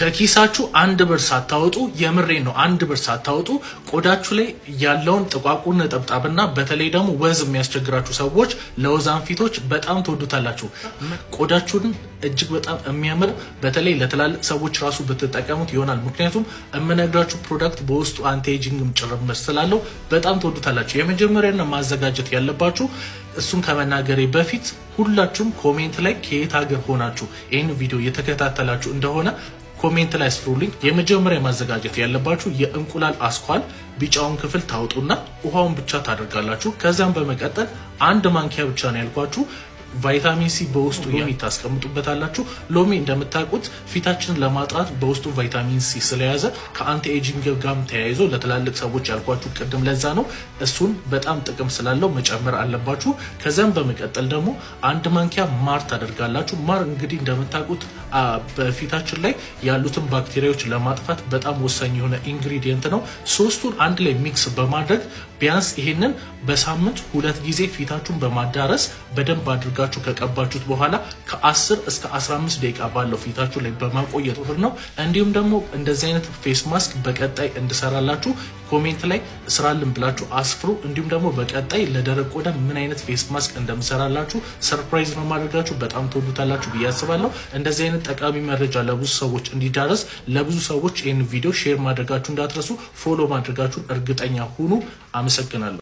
ከኪሳችሁ 1 ብር ሳታወጡ፣ የምሬን ነው፣ 1 ብር ሳታወጡ ቆዳችሁ ላይ ያለውን ጥቋቁር ነጠብጣብና በተለይ ደግሞ ወዝ የሚያስቸግራችሁ ሰዎች፣ ለወዛም ፊቶች በጣም ትወዱታላችሁ። ቆዳችሁን እጅግ በጣም የሚያምር፣ በተለይ ለትላልቅ ሰዎች ራሱ ብትጠቀሙት ይሆናል። ምክንያቱም የምነግራችሁ product በውስጡ anti-aging ም ጭምር ስላለው በጣም ትወዱታላችሁ። የመጀመሪያና ማዘጋጀት ያለባችሁ፣ እሱን ከመናገሬ በፊት ሁላችሁም comment ላይ ከየት ሀገር ሆናችሁ ይህን ቪዲዮ እየተከታተላችሁ እንደሆነ comment ላይ አስፍሩልኝ። የመጀመሪያ ማዘጋጀት ያለባችሁ የእንቁላል አስኳል ቢጫውን ክፍል ታውጡና ውሃውን ብቻ ታደርጋላችሁ። ከዚያም በመቀጠል 1 ማንኪያ ብቻ ነው ያልኳችሁ ቫይታሚን ሲ በውስጡ ሎሚ ታስቀምጡበታላችሁ። ሎሚ እንደምታውቁት ፊታችንን ለማጥራት በውስጡ ቫይታሚን ሲ ስለያዘ ከ anti aging ጋርም ተያይዞ ለትላልቅ ሰዎች ያልኳችሁ ቅድም ለዛ ነው። እሱን በጣም ጥቅም ስላለው መጨመር አለባችሁ። ከዚያም በመቀጠል ደግሞ 1 ማንኪያ ማር ታደርጋላችሁ። ማር እንግዲህ እንደምታውቁት በፊታችን ላይ ያሉትን ባክቴሪያዎች ለማጥፋት በጣም ወሳኝ የሆነ ingredient ነው። ሶስቱን አንድ ላይ mix በማድረግ ቢያንስ ይሄንን በሳምንት ሁለት ጊዜ ፊታችሁን በማዳረስ በደንብ አድርጋችሁ ከቀባችሁት በኋላ ከ10 እስከ 15 ደቂቃ ባለው ፊታችሁ ላይ በማቆየት ነው። እንዲሁም ደግሞ እንደዚህ አይነት face mask በቀጣይ እንድሰራላችሁ comment ላይ ስራልን ብላችሁ አስፍሩ። እንዲሁም ደግሞ በቀጣይ ለደረቅ ቆዳ ምን አይነት face mask እንደምሰራላችሁ surprise ነው ማደርጋችሁ። በጣም ትወዱታላችሁ ብዬ አስባለሁ። እንደዚህ አይነት ጠቃሚ መረጃ ለብዙ ሰዎች እንዲዳረስ ለብዙ ሰዎች ይህን ቪዲዮ share ማድረጋችሁ እንዳትረሱ፣ follow ማድረጋችሁን እርግጠኛ ሁኑ። አመሰግናለሁ።